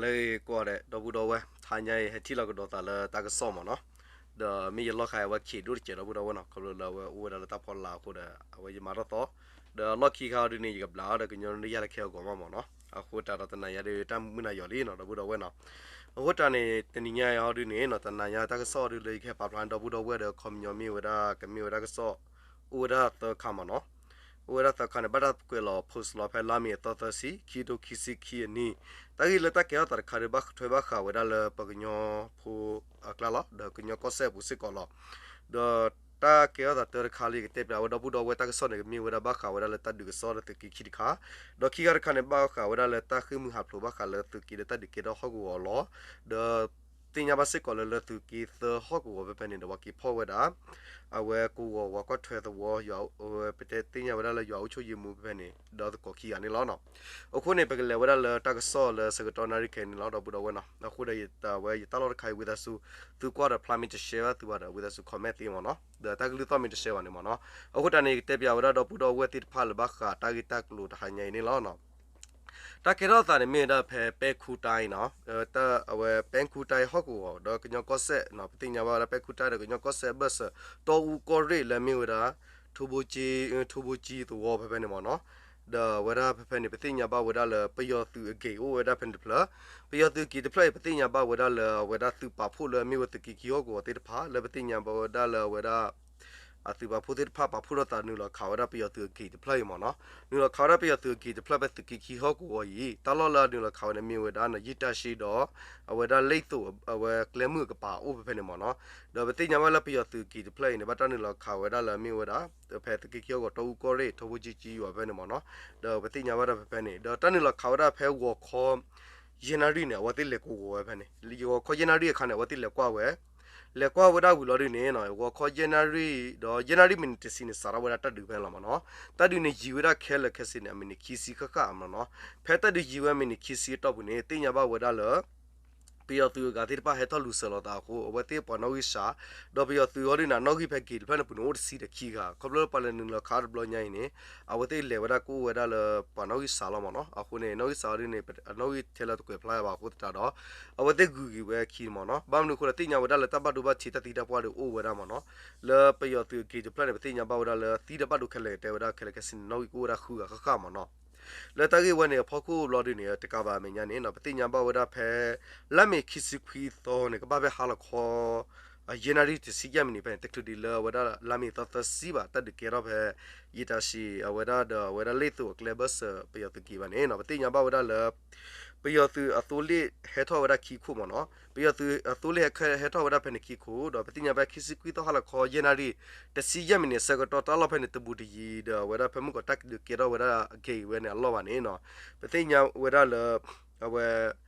လၢဂ့ၤကိးဂၤဒဲး ဒီပုၢ်ဒီဝဲၢ်, တဟါညါအံၤ ဟဲထံၣ်လိာ်ကဒီးသးလၢတၢ်ကစီၣ်မ့ၢ်နီၤ, ဒီးမ့ၢ်ယလီၢ်ခါအဝဲခံးဒိၣ်တစဲး ဒီပုၢ်ဒီဝဲၢ်နီၤ, ခီဖျိလၢအဝဲအိၣ်ဝဲဒၣ်လၢတၢ်ဖီလာ်အဃိဒီး အဝဲယမၤထီၣ်သီ, ဒီးလီၢ်ခံခါအီၤဒုန့ၣ် ယကဘျးအီၤဒီးကညီနုၢ်ယၢ်လၢခဲအဂီၤမးမ့ၢ်နီၤ, အဃိတၢ်ဒီးတနၤညါဒုး တၢ်မုၢ်နၤယီၤလံနီၤ ဒီပုၢ်ဒီဝဲၢ်နီၤ, အဃိတၢ်န့ၣ် တနံၤညါအံၤအီၤဒုန့ၣ်နီၤ တနၤညါတၢ်ကစီၣ်အီၤဒုလၢယကဟဲပာ်ဖျါန့ၣ် ဒီပုၢ်ဒီဝဲၢ်ဒီး ခီပညီမ့ၢ်ဝဲဒၣ် ကမ့ၢ်ဝဲဒၣ်ကစီၣ် အိၣ်ဝဲဒၣ်သၢခါမ့ၢ်နီၤ, အိၣ်ဝဲဒၣ်သၢခါန့ၣ် ဘၣ်တၢ်ကွဲးလီၤ post လီၤဖဲလါမ့ၤအသီသၢဆံ ခံကထိခံဆံခံအနံၣ်, တၢ်ဂ့ၢ်လၢတၢ်ကဲထီၣ်သးတခါဒီး ဘၣ်ထွဲဘၣ်ဃးဝဲဒၣ်လၢပကညီဖိအကျါလီၤ, ဒီးကညီကီၢ်စဲၣ်အပူၤစ့ၢ်ကီးလီၤ, ဒီးတၢ်ကဲထီၣ်သးတၢတခါလၢယကတဲပျးဝဲဒီပုၢ်ဒီဝဲၢ်တၢ်ကစီၣ်န့ၣ် ကမ့ၢ်ဝဲဒၣ်ဘၣ်ဃးဝဲဒၣ်လၢတၢ်ဒုးကစီၣ်ဒီးသုးက့ခံတခါ, ဒီးခံခါတခါန့ၣ် ဘၣ်ဃးဝဲဒၣ်လၢတၢ်ဃ့ၢ်မှံဟးဖျိးဘၣ်ဃးလၢသုးက့ဒီးတၢ်ဒုးကဲထီၣ်ဟီၣ်ကဝီၤလီၤ, ဒီး သ့ၣ်ညါဘၣ်စ့ၢ်ကီးလၢလၢသုးက့သၢဟီၣ်ကဝီၤဖဲဖဲန့ၣ်ဒီး ပှၤက့ၤဖီၣ်ဝဲဒၣ် အဝဲကဝီၤဝၤကွၢ်ထွဲသဝီ ပတဲသ့ၣ်ညါဝဲဒၣ်လၢယွၤအုပ်ချုပ်ရေးမှူးဖဲဖဲန့ၣ် ဒီးသကိးခံဂၤန့ၣ်လီၤ. အဃိန့ၣ် ပကလဲၤဝဲဒၣ်လၢတၢ်ကစီၣ်လၢဆၢကတီၢ်နၣ်ရံၣ်ခဲအံၤန့ၣ်လီၤ ဒီပုၢ်ဒီဝဲၢ်နီၤ, အဃိဒီးဝဲယတၢ်လီၢ်တခါအံၤ ဝံသးစူၤ သုကွၢ်ဒီးဖျါမ့ၢ်တ share ဘၣ်သုဘၣ်ဒီး ဝံသးစူၤ comment သ့မ့ၢ်နီၤ, ဒီးတၢ်ကလုၢ်သီၣ်မ့ၢ်တ share ဘၣ်န့ၣ်မ့ၢ်နီၤ, အဃိတၢ်န့ၣ် ယကတဲပျးဝဲဒၣ်ဒီပုၢ်ဒီဝဲၢ်သ့ၣ်တဖၣ်လၢဘၣ်ဃးတၢ်ဂ့ၢ်တၢ်ကျိၤတဟါညါအံၤန့ၣ်လီၤ. တၢ်ကဲထီၣ်သးန့ၣ်မ့ၢ်ဝဲဒၣ်ဖဲပဲခူးတိုင်းနီၤ, အဝဲပဲခူးတိုင်းဟီၣ်ကဝီၤဒီးကညီကီၢ်စဲၣ်နီၤ, ပသ့ၣ်ညါဘၣ်ဝဲဒၣ်ပဲခူးတိုင်းဒီးကညီကီၢ်စဲၣ်အဘၢၣ်စၢၤ တီအူကီၢ်ရ့ၣ်လၢမ့ၢ်ဝဲဒၣ် ထိဘိကၠံ ထိဘိကၠံသဝီဖဲဖဲန့ၣ်မ့ၢ်နီၤ, ဒီးဝဲဒၣ်ဖဲဖဲန့ၣ် ပသ့ၣ်ညါဘၣ်ဝဲဒၣ်လၢပယီၤသုးအဂ့ၢ်အိၣ်ဝဲဒၣ်ဖဲန့ၣ်တဖျၢၣ်, ပယီၤသုးအဂ့ၢ်တဖျၢၣ်အံၤ ပသ့ၣ်ညါဘၣ်ဝဲဒၣ်လၢအဝဲဒၣ်သုးပာ်ဖှိၣ်လၢမ့ၢ်ဝဲသုးက့ခံဟီၣ်ကဝီၤသ့ၣ်တဖၣ် လၢပသ့ၣ်ညါဘၣ်ဝဲဒၣ်လၢအဝဲဒၣ် အသုးပာ်ဖှိၣ်သ့ၣ်တဖၣ် ပာ်ဖှိၣ်ထီၣ်သးနုာ်လီၤခးဝဲဒၣ်ပယီၤသုးအဂ့ၢ်တဖျၢၣ်အံၤမ့ၢ်နီၤ, နုာ်လီၤခးဝဲဒၣ်ပယီၤသုးအဂ့ၢ်တဖျၢၣ်ဖဲသုးက့ခံဟီၣ်ကဝီၤအံၤ တၢ်လီၢ်လၢအနုာ်လီၤခးဝဲန့ၣ်မ့ၢ်ဝဲဒၣ် ယံာ်တၢ်ရှံဒီး အဝဲဒၣ်လ့ၣ်သိးအဝဲကျဲမုၢ်အကပၤအိၣ်ဖဲဖဲန့ၣ်မ့ၢ်နီၤ, ဒီးပသ့ၣ်ညါဘၣ်လၢပယီၤသုးအဂ့ၢ်တဖျၢၣ်အံၤန့ၣ် ဘၣ်တၢ်နုာ်လီၤခးဝဲဒၣ်လၢမ့ၢ်ဝဲဒၣ် ဖဲသုးက့ခံဟီၣ်ကဝီၤ တီအူကီၢ်ရ့ၣ် ထိဘိကၠံကၠံယွၤဖဲဖဲန့ၣ်မ့ၢ်နီၤ, ဒီးပသ့ၣ်ညါဘၣ်ဒၣ်ဖဲဖဲန့ၣ် ဒီးတၢ်နုာ်လီၤခးဝဲဒၣ်ဖဲဂီၤခီ ယဲၢ်နၣ်ရံၣ်န့ၣ် အဝဲသ့ၣ်လဲၤကဝီၤဝဲဖဲန့ၣ်, ဂီၤခီယဲၢ်နၣ်ရံၣ်အခါန့ၣ် အဝဲသ့ၣ်လဲၤကွၢ်ဝဲ, လဲၤကွၢ်ဝဲဒၣ်ဝံၤလီၤဒုန့ၣ် ဂီၤခီယဲၢ်နၣ်ရံၣ် ဒီးယဲၢ်နၣ်ရံၣ်မံးနံးတဆံန့ၣ် စးထီၣ်ဝဲဒၣ်တၢ်ဒုးဖဲန့ၣ်လီၤမ့ၢ်နီၤ, တၢ်ဒုးန့ၣ်ယံာ်ဝဲဒၣ်ခဲလၢာ်ခဲဆ့န့ၣ် အမံးနံးခံဆံဃၣ်ဃၣ်မ့ၢ်နီၤ, ဖဲတၢ်ဒုးယံာ်ဝဲအမံးနံးခံဆံအတီၢ်ပူၤန့ၣ် သ့ၣ်ညါဘၣ်ဝဲဒၣ်လၢ ပယီၤသုးအဂၤသ့ၣ်တဖၣ်ဟဲထီၣ်လူၤစၢၤလိာ်သးအဃိ အဝဲသ့ၣ်ပှၤနီၣ်ဂံၢ်စှၤ, ဒီးပယီၤသုးအီၤဒုန့ၣ် နီၣ်ဂံၢ်ဖဲဂ့ၤတဖျၢၣ်န့ၣ်ပူၤန့ၣ် အိၣ်တဆံဒီးခံဂၤ, ခီဖျိလၢပှၤလဲၤနုာ်လီၤခးတဘျီညါအံၤန့ၣ် အဝဲသ့ၣ်လဲၤဝဲဒၣ်ကအိၣ်ဝဲဒၣ်လၢပှၤနီၣ်ဂံၢ်စှၤလီၤမ့ၢ်နီၤ, အဃိန့ၣ် နီၣ်ဂံၢ်စှၤအီၤဒုန့ၣ် အနီၣ်ဂံၢ်ထဲလၢတကွဲးဖျါဘၣ်အဃိသတးဒီး အဝဲသ့ၣ်ဂုာ်က့ၤဝဲခံမ့ၢ်နီၤ, ဘၣ်မနုၤအဃိဒီး သ့ၣ်ညါဝဲဒၣ်လၢတၢ်ဘၣ်ဒိဘၣ်ထံးတၢ်သံတၢ်ပှၢ်ဒီးအိၣ်ဝဲဒၣ်မ့ၢ်နီၤ, လၢပယီၤသုးအဂ့ၤတဖျၢၣ်န့ၣ် ပသ့ၣ်ညါဘၣ်ဝဲဒၣ်လၢသံဒီးဘၣ်ဒိခဲလၢာ်တဲဝဲဒၣ်ခဲလၢာ်ခဲဆ့န့ၣ် နီၣ်ဂံၢ်ကအိၣ်ဝဲဒၣ်ဃုဂၤဃၣ်ဃၣ်မ့ၢ်နီၤ, လၢတၢ်ဂ့ၢ်ဝဲန့ၣ်အဖီခိၣ်ဘျီဒုန့ၣ် တကးဘၣ်အမဲာ်ညါန့ၣ်နီၤ ပသ့ၣ်ညါဘၣ်ဝဲဒၣ်ဖဲ လါမ့ၤခံဆံခွံသီန့ၣ် ကဘၣ်ဖဲဟါလီၤခီ ယဲၢ်နၣ်ရံၣ်တဆံယဲၢ်မံးနံးဖဲန့ၣ် တချုးဒံးလၢအဝဲဒၣ်လါမ့ၤသီသၢဆံဘၣ် တၢ်ဒုးကဲထီၣ်ဖဲ ယံာ်တၢ်ရှံး အဝဲဒၣ်ဒီးအဝဲဒၣ်လ့ၣ်သိးအကျဲဘၢၣ်စၢၤပယီၤသုးက့ဘၣ်န့ၣ်နီၤ ပသ့ၣ်ညါဘၣ်ဝဲဒၣ်လၢ ပယီၤသုးအသိလ့ၣ်ဟဲထီၣ်ဝဲဒၣ်ခံခိၣ်မ့ၢ်နီၤ, ပယီၤသုးအသိလ့ၣ်ဟဲထီၣ်ဝဲဒၣ်ဖဲန့ၣ်ခံခိၣ် ဒီးပသ့ၣ်ညါဖဲခံဆံခွံသီဟါလီၤခီယဲၢ်နၣ်ရံၣ် တဆံယဲၢ်မံးနံးအဆၢကတီၢ် တၢ်လီၢ်ဖဲန့ၣ်တဘူးတယံၤ ဒီးအဝဲဒၣ်ဖဲမုၢ်ကီးတၢ်ဒုးကဲထီၣ်ဝဲဒၣ်အဂ့ၢ်ဝဲန့ၣ်အလီၢ်ဘၣ်န့ၣ်နီၤ, ပသ့ၣ်ညါဝဲဒၣ်လၢ အဝဲ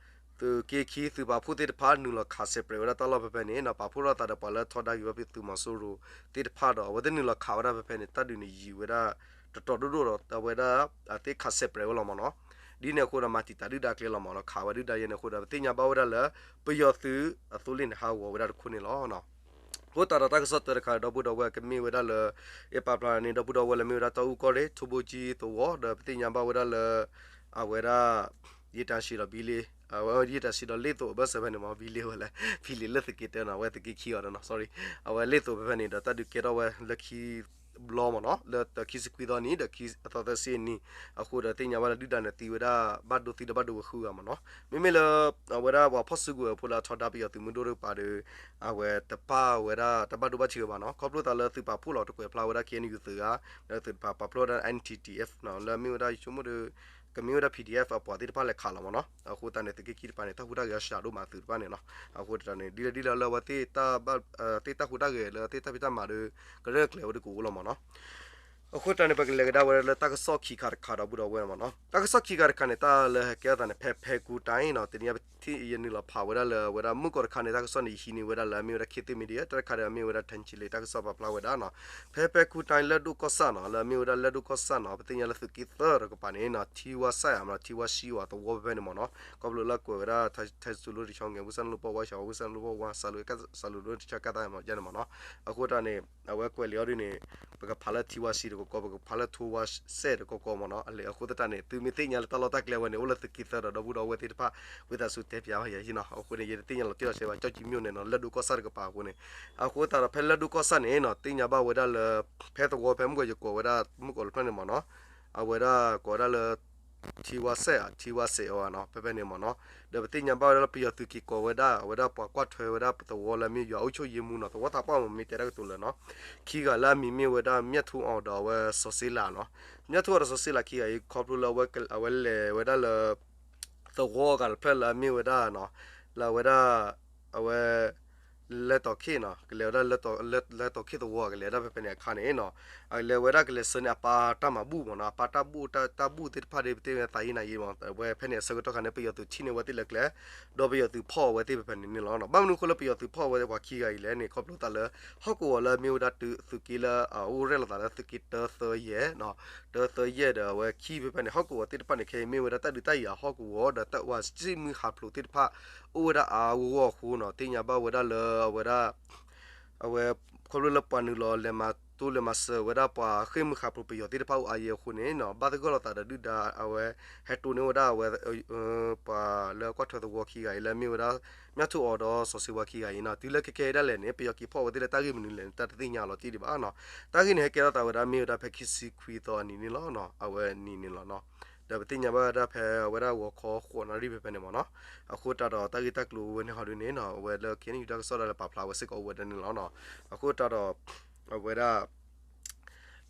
သုးက့ခံသုးပာ်ဖှိၣ်သ့ၣ်တဖၣ် နုာ်လီၤခးစဲးပြဲးဝဲဒၣ်တၢ်လီၢ်ဖဲဖဲန့ၣ်နီၤ ပာ်ဖှိၣ်ထီၣ်သးဒီးပှၤလၢထီဒါက့ၤဘၣ်ဖဲသုးမီၤစိရိၤသ့ၣ်တဖၣ်ဒီး အဝဲသ့ၣ်နုာ်လီၤခးဝဲဒၣ်ဖဲဖဲန့ၣ် တၢ်ဒုးန့ၣ်ယံာ်ဝဲဒၣ် တတီၤဒိၣ်ဒိၣ်ဒီး အဝဲဒၣ် အသ့ၣ်ခးစဲးပြဲးဝဲလီၤမ့ၢ်နီၤ, ဒ်န့ၣ်အဃိဒီး မၤတံာ်တာ်ဒုၣ်ဒါကျဲလီၤမ့ၢ်နီၤ ခးဝဲဒုၣ်ဒါယဲန့ၣ်အဃိဒီး ပသ့ၣ်ညါဘၣ်ဝဲဒၣ်လၢ ပယီၤသုးအသိလ့ၣ်န့ၣ် ဟးဂီၤဝဲဒၣ်တခိၣ်န့ၣ်လီၤ. အဃိသတးဒီးတၢ်ကစီၣ်တၢတခါဒီပုၢ်ဒီဝဲၢ်ကမ့ၢ်ဝဲဒၣ်လၢ ယပာ်ဖျါန့ၣ် ဒီပုၢ်ဒီဝဲၢ်လၢမ့ၢ်ဝဲဒၣ်တီအူကီၢ်ရ့ၣ် ထိဘိကၠံသဝီ ဒီးပသ့ၣ်ညါဘၣ်ဝဲဒၣ်လၢ အဝဲဒၣ် ယံာ်တၢ်ရှံးဒီးဘံလ့ ယံာ်တၢ်ရှံးဒီးလ့ၣ်သိးအဘၢၣ်စၢၤဖဲန့ၣ်မ့ၢ် ဘံလ့ဝဲလဲၣ် ဘံလ့လၢသုးက့တၢနီၤ အဝဲသုးက့ခံအီၤဒီးနီၤ sorry အဝဲလ့ၣ်သိးဖဲဖဲန့ၣ်ဒီး တၢ်ဒုးကဲထီၣ်ဝဲလၢခံ ဘျီမ့ၢ်နီၤ လၢခံဆံခွံသီနံၤဒီး ခံသီသၢဆံအနံၤ အဃိဒီးသ့ၣ်ညါဘၣ်လၢဒုၣ်ဒါန့ၣ်သံဝဲဒၣ် ဘၣ်ဒိသံဒီးဘၣ်ဒိဝဲဃုဂၤမ့ၢ်နီၤ မ့မ့ၢ်လၢ အဝဲဒၣ်ပှၤဖီၣ်စုကဝဲၤဖိလၢအထီဒါပယီၤသုးမုၢ်ဒိၣ်တကပၤဒီး အဝဲတပာ်ဝဲဒၣ်တၢ်ဘၣ်ဒိဘၣ်ထံးဝဲဘၣ်နီၤ ခီဖျိသးလၢသုးပာ်ဖှိၣ်လီၤတကွဲးဖျါဝဲဒၣ် ခ့ၣ်အဲၣ်ယူၣ်သုးဂၤ လၢသုးတဖၣ်ပာ်ဖျါဝဲဒၣ် နၣ်ရံၣ်ထံး PDF နီၤ လၢအမ့ၢ်ဝဲဒၣ်ယဆိကမိၣ်ဒီး ကမ့ၢ်ဝဲဒၣ် PDF အပှၤသ့ၣ်တဖၣ်လဲၤခးလီၤမ့ၢ်နီၤ အဃိသတးန့ၣ် သုးက့ခံတပၤန့ၣ် တၢ်ဟူးတၢ်ဂဲၤအစှၤဒိၣ်မးသုးတဖၣ်န့ၣ်နီၤ အဃိသတးန့ၣ် ဒ်လဲၣ်ဒ်လဲၣ်လၢအဝဲသ့ၣ် သ့ၣ်တၢ်ဟူးတၢ်ဂဲၤလၢသ့ၣ်တၢ်ဖံးတၢ်မၤဒီး ကရဲၣ်ကျဲၤဝဲဒၣ်ကအိၣ်လီၤမ့ၢ်နီၤ အဃိသတးန့ၣ် ပကလဲၤကဒါဝဲဒၣ်လၢတၢ်ကစီၣ်ခံခါတခါဒီပုၢ်ဒီဝဲၢ်မ့ၢ်နီၤ တၢ်ကစီၣ်ခံခါတခါန့ၣ် တၢ်လၢဟဲကဲထီၣ်သးန့ၣ် ဖဲဖဲခူတိုင်းနီၤ တနံၤအံၤယနုာ်လီၤဖးဝဲဒၣ်လၢအဝဲဒၣ်မုၢ်ကီၢ်တခါန့ၣ် တၢ်ကစီၣ်န့ၣ် ယဟံးန့ၢ်ဝဲဒၣ်လၢအမ့ၢ်ဝဲဒၣ် ခေတ်သစ် Media တၢ်တခါဒီးအမ့ၢ်ဝဲဒၣ် ထၢၣ်ဆံလ့ တၢ်ကစီၣ်ပာ်ဖျါဝဲဒၣ်နီၤ ဖဲဖဲခူတိုင်းလၢၢ်ဒိၣ်ကီၢ်ဆၣ်နီၤ လၢအမ့ၢ်ဝဲဒၣ်လၢၢ်ဒိၣ်ကီၢ်ဆၣ်နီၤ ပသ့ၣ်ညါလၢသုးက့သၢတကပၤန့ၣ်နီၤ ထံဝါစဲၣ်အမ့ၢ်နီၤ ထံဝါစံဝါသဝီဖဲဖဲန့ၣ်မ့ၢ်နီၤ ခီဖျိလၢကွဲးဝဲဒၣ် ထဲစူလိတဆီ ငဲၤဝံစၢ်နလိပီၢ်ဝါဆှီ ဝံစၢ်နလိပီၢ်ဝါ စးလိတဆီကၢ်သးမ့ၢ်ယဲန့ၣ်မ့ၢ်နီၤ အဃိတၢ်န့ၣ် အဝဲကွဲးလံာ်အီၤဒ်န့ၣ် ပကဖးလၢထံဝါစံတက ကိးပကဖးလၢ ထူဝါစဲၣ် ဒီးကီကီမ့ၢ်နီၤ. အလဲၤအဃိသတးန့ၣ် သုမ့ၢ်သ့ၣ်ညါလၢတၢ်လီၢ်တၢ်ကျဲဝဲန့ၣ် အိၣ်လၢသုးက့သၢဒီး ဒီပုၢ်ဒီဝဲၢ်သ့ၣ်တဖၣ် ဝံသးစူၤတဲပၠးဘၣ်ယၤနီၤ. အဃိန့ၣ် ယတသ့ၣ်ညါလီၤတံၢ်လီၤဆဲးဘၣ် ကၠီၣ်ကၠံၤမၠိၣ်န့ၣ်နီၤ လၢၢ်ဒိၣ်ကီၢ်ဆၣ်တကပၤအဃိန့ၣ်, အဃိသတးဒီး ဖဲလၢၢ်ဒိၣ်ကီၢ်ဆၣ်န့ၣ်နီၤ သ့ၣ်ညါဘၣ်ဝဲဒၣ်လၢ ဖဲသဝီဖဲမုၢ်ကီၢ် ယကိးဝဲဒၣ်မုၢ်ကီၢ်လၢဖျၢၣ်န့ၣ်မ့ၢ်နီၤ, အဝဲဒၣ်ကိးဝဲဒၣ်လၢ ထံဝါစဲၣ်ဧါ ထံဝါစဲၣ်ဧါနီၤ ဖဲဖဲန့ၣ်မ့ၢ်နီၤ. ဒီးပသ့ၣ်ညါဘၣ်ဝဲဒၣ်လၢပယီၤသုးက့ၤကိးဝဲဒၣ် အဝဲဒၣ်ပှၤကွၢ်ထွဲဝဲဒၣ်ပသဝီလၢအမ့ၢ်ယွၤအုပ်ချုပ်ရေးမှူးနီၤ သဝီသးပှၢ်မ့ၢ်မ့ၢ်တဲတၢ်ကတိၤလၢာ်နီၤ, ခံဂၤလၢအမံၤမ့ၢ်ဝဲဒၣ် မြတ်ထွန်းအောင် ဒီးအဝဲစီၤစ့လးနီၤ. မြတ်ထွန်းအောင် ဒီးစီၤစ့လးခံဂၤအံၤ ခီဖျိလၢအဝဲလဲၤဝဲဒၣ်လၢ သဝီအဂၤတဖျၢၣ်လၢအမ့ၢ်ဝဲဒၣ်နီၤ, လၢအဝဲဒၣ် အဝဲ လဲၤတီၤခ့ၣ်နီၤ ကလဲၤဝဲဒၣ် လဲၤတီၤခ့ၣ်သဝီ ကလဲၤဝဲဒၣ်ဖဲဖဲန့ၣ်အခါန့ၣ်နီၤ, အလဲၤဝဲဒၣ်ကလဲၤဆှၢန့ၢ်အပၢ်တၢ်မၤဘူၣ်မ့ၢ်နီၤ အပၢ်တၢ်ဘူၣ်တၢ်ဘူၣ်သ့ၣ်တဖၣ်ဒီး ပသ့ၣ်ညါသးဟ့နၤယ့မ့ၢ် အဝဲဖဲန့ၣ်အဆၢကတီၢ်ခါန့ၣ် ပယီၤသုးထံၣ်န့ၢ်အဝဲသ့ၣ်လၢကျဲ, ဒီးပယီၤသုးဖီၣ်အဝဲသ့ၣ်ဖဲဖဲန့ၣ်န့ၣ်လီၤ. ဘၣ်မနုၤအဃိလၢပယီၤသုးဖီၣ်အဝဲသ့ၣ်ပှၤခံဂၤအံၤလဲၣ်န့ၣ် ခီဖျိသးလၢ ဟီၣ်ကဝီၤလၢအမ့ၢ်ဝဲဒၣ်သုးက့လၢ အအိၣ်ရဲၣ်လီၤသးလၢသုးက့တၢသၢယဲၢ်နီၤ, တၢသၢယဲၢ်ဒီးအဝဲခံဖဲဖဲန့ၣ် ဟီၣ်ကဝီၤသ့ၣ်တဖၣ်န့ၣ် ခဲအံၤမ့ၢ်ဝဲဒၣ်တၢ်ဒုးတၢ်ယၤဟီၣ်ကဝီၤ ဒီးတၢ်ဝဲစံၣ်မုၢ်ဟးဖျိးသ့ၣ်တဖၣ် အိၣ်ဝဲဒၣ်အါအါဂီၢ်ဂီၢ်အဃိနီၤ သ့ၣ်ညါဘၣ်ဝဲဒၣ်လၢအဝဲဒၣ် အဝဲ ခီဖျိလၢပှၤနုာ်လီၤလဲၤမၤတိလဲၤမၤစၢၤဝဲဒၣ်ပှၤဃ့ၢ်မှံဟးဖျိးပယီၤသ့ၣ်တဖၣ်အိၣ်အါယဲၢ်အဃိန့ၣ်နီၤ ဘၣ်သဂၢၢ်လိာ်သးဒီးဒုၣ်ဒါအဝဲ ဟဲတိၢ်န့ၢ်ဝဲဒၣ်အဝဲ ပှၤလၢကွၢ်ထွဲသဝီခံဂၤအံၤလၢအမ့ၢ်ဝဲဒၣ် မြတ်ထွန်းအောင် ဒီးစီၤစ့ဝါခံဂၤအံၤနီၤ တုၤလၢခဲခဲအံၤဒၣ်လဲာ်န့ၣ် ပယီၤက့ၤဖီၣ်ဝဲသ့ၣ်လၢတၢ်ဂ့ၢ်မနုၤလဲၣ်န့ၣ် တၢ်တသ့ၣ်ညါလီၤတံၢ်ဒံးဘၣ်နီၤ. တၢ်ဂ့ၢ်န့ၣ် ဟဲကဲထီၣ်သးဝဲဒၣ်မ့ၢ်ဝဲဒၣ်ဖဲခံဆံခွံသီအနံၤန့ၣ်လီၤနီၤ အဝဲနံၤန့ၣ်လီၤနီၤ. ဒီးပသ့ၣ်ညါဘၣ်ဝဲဒၣ်ဖဲအဝဲဒၣ်ဂီၤခီဃိးနၣ်ရံၣ်ဖဲဖဲန့ၣ်မ့ၢ်နီၤ. အဃိသတးဒီးတၢ်ဂ့ၢ်တၢ်ကျိၤဝဲန့ၣ်ဟီဒ်န့ၣ်နီၤ အဝဲလၢ KNU တၢ်ကစီၣ်ဒၣ်လဲာ်ပာ်ဖျါဝဲစ့ၢ်ကီးအိၣ်ဝဲဒၣ်န့ၣ်လီၤနီၤ. အဃိသတးဒီး အဝဲဒၣ်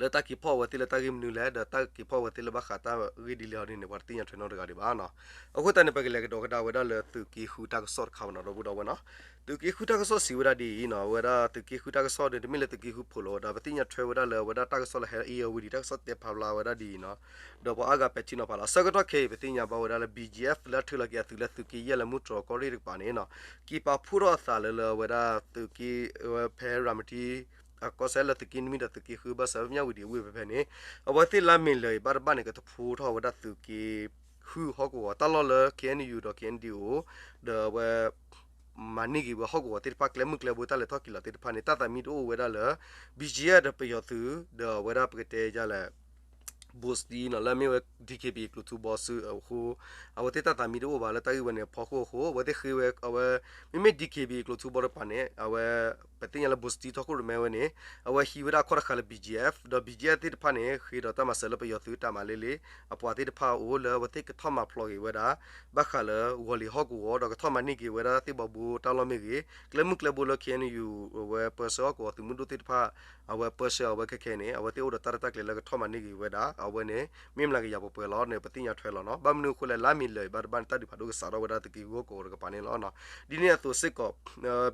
လၢတၢ်က့ၤဖီၣ်ဝဲသ့ၣ်လၢတၢ်ဂ့ၢ်မနုၤလဲၣ် ဒီးတၢ်က့ၤဖီၣ်ဝဲသ့ၣ်လၢဘၣ်ဃးတၢ်ဂ့ၢ်ဒ်လဲၣ်ဟီဒ်န့ၣ် ပှၤတသ့ၣ်ညါထွဲနီတဂၤဒံးဘၣ်နီၤ. အဃိသတးန့ၣ် ပကလဲၤကဒီးကဒါဝဲဒၣ်လၢသုးက့ဃုတၢ်ကစီၣ်တခါမ့ၢ်နီၤ ဒီပုၢ်ဒီဝဲၢ်နီၤ. သုးက့ဃုတၢ်ကစီၣ်စံးဝဲဒၣ်ဒ်အံၤနီၤ အဝဲဒၣ်သုးက့ဃုတၢ်ကစီၣ်ဒီး တမ့ၢ်လၢသုးက့ဃုဖိးလီၤဝဲဒၣ် ပသ့ၣ်ညါထွဲဝဲဒၣ်လၢအဝဲဒၣ်တၢ်ကစီၣ်လၢဟဲအံၤအဝံၤဒံး တၢ်ကစီၣ်တဲဖျါဖျါဝဲဒၣ်ဒ်အံၤနီၤ. ဒီးပှၤအါဂၤပဲာ်ထံနီၤဖးလီၤ အဆၢကတီၢ်ခဲအံၤ ပသ့ၣ်ညါဘၣ်ဝဲဒၣ်လၢ BGF လၢထုးလီၤက့ၤအသုးလၢသုးက့ယဲၢ်လၢမုၢ်တြီၤကီၢ်ရ့ၣ်တကပၤန့ၣ်နီၤ က့ၤပာ်ဖှိၣ်ထီၣ်အသးလၢလၢအဝဲဒၣ်သုးက့ ဝဲဖဲရၤမတံ အကီၢ်စဲၣ်လၢသုးက့နွံဒီးသုးက့ဃုဘၢၣ်စၢၤ ပညၣ်ဝံၤဒံးအဝ့ၢ်ဖဲဖဲန့ၣ် အဝဲသ့ၣ်လါမ့ၤလၢာ်အံၤဘၣ်တဘၣ်န့ၣ် ကတဖိထီၣ်ဝဲဒၣ်သုးက့ဃုဟီၣ်ကဝီၤ တၢ်လီၢ်လၢ KNU ဒီး KNDO ဒီးအဝဲ မၤန့ၢ်က့ၤဝဲဟီၣ်ကဝီၤသ့ၣ်တဖၣ် ကျဲမုၢ်ကျဲဘိတၢ်လဲၤထီၣ်က့ၤလီၤသ့ၣ်တဖၣ်န့ၣ် တၢ်သးမံတအိၣ်ဝဲဒၣ်လၢ BGF ဒီးပယီၤသုး ဒီးအဝဲဒၣ်ပကတဲယၤလဲၣ် ဘိးစတံနီၤ လၢအမ့ၢ်ဝဲ DKBA ကျိၤထူဘီစုအဃိ အဝဲသ့ၣ်တၢ်သးမံတအိၣ်ဘၣ်လၢတၢ်ဂ့ၢ်ဝဲန့ၣ်အဖီခိၣ်အဃိ အဝဲသ့ၣ်ဃ့ဝဲအဝဲ မ့မ့ၢ် DKBA ကျိၤထူဘီတကပၤန့ၣ် အဝဲ ပသ့ၣ်ညါလၢဘိးစတံထီၣ်ခိၣ်ရိၣ်မဲဝဲန့ၣ် အဝဲဟံးဝဲဒၣ်အခီၣ်တဃာ်လၢ BGF ဒီး BGF သ့ၣ်တဖၣ်န့ၣ် ဃ့ဒီးတၢ်မၤစၢၤလၢပယီၤသုးတၢ်မၤလ့လ့ အပှၤသ့ၣ်တဖၣ်အအိၣ်လၢအဝဲသ့ၣ်ကထီၣ်မၤဖျိးက့ၤဝဲဒၣ် ဘၣ်ဃးလၢဂီၤလ့ၤဟီၣ်ကဝီၤ ဒီးကထီၣ်မၤန့ၢ်က့ၤဝဲဒၣ်သ့ၣ်ဘီဘိတၢ်လီၢ်မ့ၢ်ဂ့ၤ ကျဲမုၢ်ကျဲဘိလၢ KNU အဝဲပၢဆှၢဟီၣ်ကဝီၤသုးမုၢ်ဒိၣ်သ့ၣ်တဖၣ် အဝဲပၢဆှၢအဝဲခဲခဲန့ၣ် အဝဲသ့ၣ်အိၣ်ဒီးတၢ်ရဲၣ်တၢ်ကျဲၤလၢကထီၣ်မၤန့ၢ်က့ၤဝဲဒၣ် အဝဲန့ၣ် မ့ၢ်မျးကယၤပှဲၤပှဲၤလီၤန့ၣ် ပသ့ၣ်ညါထွဲလီၤနီၤ. ဘၣ်မနုၤအဃိလဲၣ် လါမ့ၤလၢာ်အံၤဘၣ်တဘၣ်န့ၣ် တၢ်ဒုးဖးဒိၣ်ကစးထီၣ်ဝဲဒၣ်သုးက့ဃုဟီၣ်ကဝီၤတကပၤန့ၣ်လီၤ. ဒ်န့ၣ်အသိးစ့ၢ်ကီး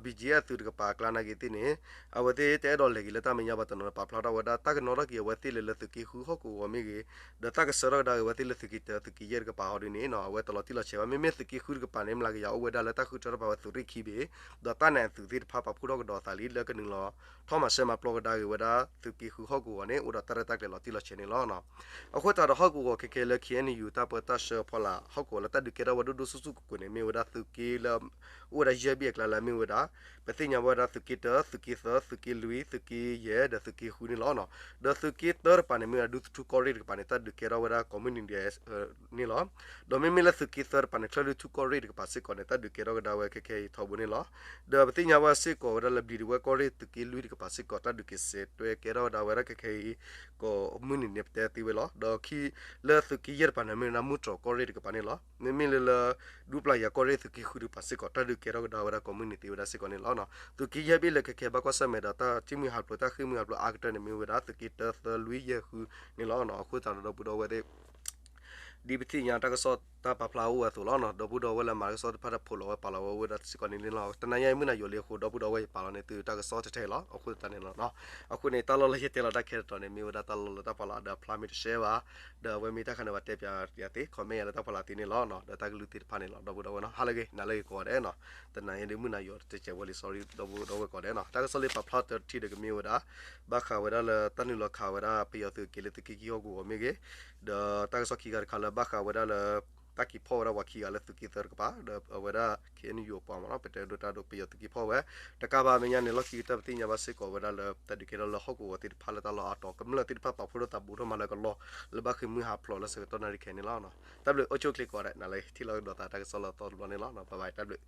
BGF သုးတကပၤအကျါနာ်က့ၤသ့ၣ်န့ၣ် အဝဲသ့ၣ်တအဲၣ်ဒိးလဲၤက့ၤလၢတၢ်မဲာ်ညါဘၣ်တနီၤ ပာ်ဖျါထီၣ်ဝဲဒၣ် တၢ်ကနီၣ်ထီၣ်က့ၤအဝဲသ့ၣ်လၢလၢသုးက့ဃုဟီၣ်ကဝီၤမ့ၢ်ဂ့ၤ ဒီးတၢ်ကဆှၢထီၣ်ကဒါက့ၤအဝဲသ့ၣ်လၢသုးက့တၢ သုးက့ယဲၢ်တကပၤဟီဒ်န့ၣ်နီၤ အဝဲတလီၤတံၢ်လီၤဆဲးဘၣ်. မ့မ့ၢ်သုးက့ဃုတကပၤန့ၣ် မျးကယၤအိၣ်ဝဲဒၣ်လၢတၢ်ဃုထၢထီၣ်ပာ်ဝဲသုးရ့ၣ်ခံဘ့ၣ် ဒီးတၢ်နးအသုးသ့ၣ်တဖၣ်ပာ်ဖှိၣ်ထီၣ်ကဒီးအသးလံ လၢကနုာ်လီၤ ထီၣ်မၤရှဲမၤပျီကဒါက့ၤဝဲဒၣ် သုးက့ဃုဟီၣ်ကဝီၤန့ၣ် အိၣ်ဒီးတၢ်ရဲၣ်တၢ်ကျဲၤလီၤတံၢ်လီၤဆဲးန့ၣ်လီၤ. အဃိသတးဒီးဟီၣ်ကဝီၤခဲခဲလၢ KNU တၢ်ပၢတၢ်ဆှၢဖီလာ် ဟီၣ်ကဝီၤလၢတၢ်ဒုးကဲထီၣ်ဝဲဒိၣ်ဒိၣ်ဆူၣ်ဆူၣ်ကွ့ၢ်ကွ့ၢ်န့ၣ် မ့ၢ်ဝဲဒၣ်သုးက့လၢ အိၣ်ဝဲဒၣ်ယဲၢ်ဘ့ၣ်အကျါလၢအမ့ၢ်ဝဲဒၣ် ပသ့ၣ်ညါဝဲဒၣ်သုးက့တၢ သုးက့သၢ သုးက့လွံၢ် သုးက့ယဲၢ် ဒီးသုးက့ဃုန့ၣ်လီၤ. ဒီးသုးက့တၢတကပၤန့ၣ် မ့ၢ်ဝဲဒၣ်ဒူသထူကီၢ်ရ့ၣ်တကပၤန့ၣ် တၢ်ဒုးကဲထီၣ်ဝဲဒၣ်ကိးမုၢ်နံၤဒဲး န့ၣ်လီၤ. ဒီးမ့မ့ၢ်လၢသုးက့သၢတကပၤန့ၣ် ချၢၣ်လွံၢ်ထူကီၢ်ရ့ၣ်တကပၤစ့ၢ်ကီးန့ၣ် တၢ်ဒုးကဲထီၣ်ကဒါဝဲခဲခဲအံၤထီဘိန့ၣ်လီၤ. ဒီးပသ့ၣ်ညါဝဲစ့ၢ်ကီးဝဲဒၣ်လၢဘျံးဒဝဲၢ်ကီၢ်ရ့ၣ်သုးက့လွံၢ်တကပၤစ့ၢ်ကီး တၢ်ဒုးက့ၤစဲးတွဲကဲထီၣ်ဝဲဒၣ်ဝဲဒၣ်ခဲခဲအံၤ ကိးမုၢ်နံၤန့ၣ်ပတဲသ့ဝဲလီၤ. ဒီးခံလၢသုးက့ယဲၢ်တကပၤန့ၣ် မ့ၢ်ဝဲဒၣ်မုၢ်တြီၤကီၢ်ရ့ၣ်တကပၤန့ၣ်လီၤ. မ့မ့ၢ်လၢလၢ ဒူပျၢ်ယၤကီၢ်ရ့ၣ်သုးက့ဃုတကပၤစ့ၢ်ကီး တၢ်ဒုးကဲထီၣ်ကဒါဝဲဒၣ်ကိးမုၢ်နံၤသ့ဝဲဒၣ်စ့ၢ်ကီးန့ၣ်လီၤ. သုးက့ယဲၢ်ဘ့ၣ်လၢခဲခဲဘၣ်ကွၢ်ဆၢၣ်မဲာ်ဒီးတၢ်ဃ့ၢ်မှံဟးဖျိး တၢ်ဃ့ၢ်မှံဟးဖျိးအါကတၢၢ်န့ၣ် မ့ၢ်ဝဲဒၣ်သုးက့တၢ သၢ လွံၢ် ယဲၢ် ဃုန့ၣ်လီၤ. အဃိသတးဒီးဒီပုၢ်ဒီဝဲၢ်သ့ၣ် ဒ်ပသ့ၣ်ညါတၢ်ကစီၣ်တၢ်ပာ်ဖျါအိၣ်ဝဲအသိးလီၤ. ဒီပုၢ်ဒီဝဲၢ်လၢမၤတၢ်ကစီၣ်တဖၣ်တၢ်ဖိးလီၤဝဲပာ်လီၤဝဲအိၣ်ဝဲဒၣ်စ့ၢ်ကီးန့ၣ်လီၤ. တနၤညါအံၤမုၢ်နၤယိၤလံအဃိ ဒီပုၢ်ဒီဝဲၢ်ယပာ်လီၤန့ၢ်သုတၢ်ကစီၣ်ထဲထဲလီၤ. အဃိသတးန့ၣ်လီၤ. အဃိန့ၣ် တၢ်လီၢ်လၢယတဲလီၤတၢ်ခဲတတီၤန့ၣ် မ့ၢ်ဝဲဒၣ်တၢ်လီၢ်လၢတၢ်ဖီလာ်ဒီးအဖျါမ့ၢ်တရှဲဘၣ် ဒီးအဝဲမ့ၢ်တၢ်ခါန့ၣ် ပှၤတဲပၠးယၤသ့ comment ယၤလၢတၢ်ဖီလာ်သ့န့ၣ်လီၤ. ဒီးတၢ်ကလုၢ်သ့ၣ်တဖၣ်န့ၣ်လီၤ. ဒီပုၢ်ဒီဝဲၢ်နီၤ ဟါလၢအဂ့ၤ နၤလၢအဂ့ၤကိးဂၤဒဲးနီၤ. တနၤညါဒ်မုၢ်နၤယိၤတစဲးဝဲလံ sorry ဒီပုၢ်ဒီဝဲၢ်ကိးဂၤဒဲးနီၤ. တၢ်ကစီၣ်လၢပာ်ဖျါတထံၣ်ဒီးကမ့ၢ်ဝဲဒၣ် ဘၣ်ဃးဝဲဒၣ်လၢတၢ်နုာ်လီၤခးဝဲဒၣ်ပယီၤသုးက့ၤလၢသုးက့ခံဟီၣ်ကဝီၤမ့ၢ်ဂ့ၤ, ဒီးတၢ်ကစီၣ်ခံဂၤတခါလၢဘၣ်ဃးဝဲဒၣ်လၢ တၢ်က့ၤဖီၣ်ဝဲဒၣ်ပှၤခံဂၤလၢသုးက့သၢတကပၤ ဒီးအဝဲဒၣ် ခ့ၣ်အဲၣ်ယူၣ် အပှၤမ့ၢ်နီၤ ပတဲဒိတၢ်ဒိပယီၤသုးက့ဖီၣ်ဝဲ တကးဘၣ်မဲာ်ညါန့ၣ် လီၢ်ခံကတၢၢ်ပသ့ၣ်ညါဘၣ်စ့ၢ်ကီးဝဲဒၣ်လၢ တၢ်ဒုးကဲထီၣ်လၢဟီၣ်ကဝီၤသ့ၣ်တဖၣ်လၢတၢ်လီၢ်အါတီၤ ကမျၢၢ်သ့ၣ်တဖၣ်ပာ်ဖှိၣ်ထီၣ်သးဘူးထီၣ်မးလၢကလီၢ် လၢဘၣ်ဃ့ၢ်မှံဟးဖျိးလၢဆၢကတီၢ်နၣ်ရံၣ်ခဲအံၤန့ၣ်လီၤ. တၢ်ဘျုး အိၣ်ဆူၣ်အိၣ်ချ့ကိးဂၤဒဲး နၤလၢထံၣ်လိာ်ကဒီးသးတၢ်ကစီၣ်လၢအသီတဘျီန့ၣ်လီၤ. ဘၣ်ဘၣ် တၢ်ဘျုး